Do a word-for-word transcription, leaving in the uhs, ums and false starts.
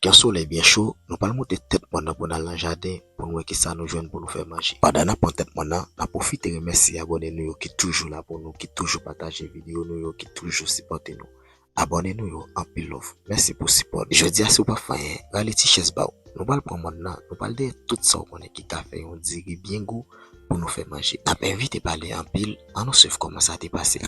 Gen yon solèy byen cho, nou pral monte tèt mòn nan pou n al nan jaden pou n wè kisa nou jwenn pou nou fè manje. Pandan n ap pran tèt mòn nan, n ap pwofite remèsye abòne nou yo ki toujou la pou nou, ki toujou pataje videyo nou yo, ki toujou sipòte nou. Abòne nou yo, anpil love. Mèsi pou sipò nou. Jodi a, si w pa fè anyen, rale ti chèz ba w. Nou pral pran mòn nan, nou pral dèyè tout sa w konnen ki ka fè yon diri byen gou pou nou fè manje. N ap evite pale anpil, ann nou swiv kòman sa te pase.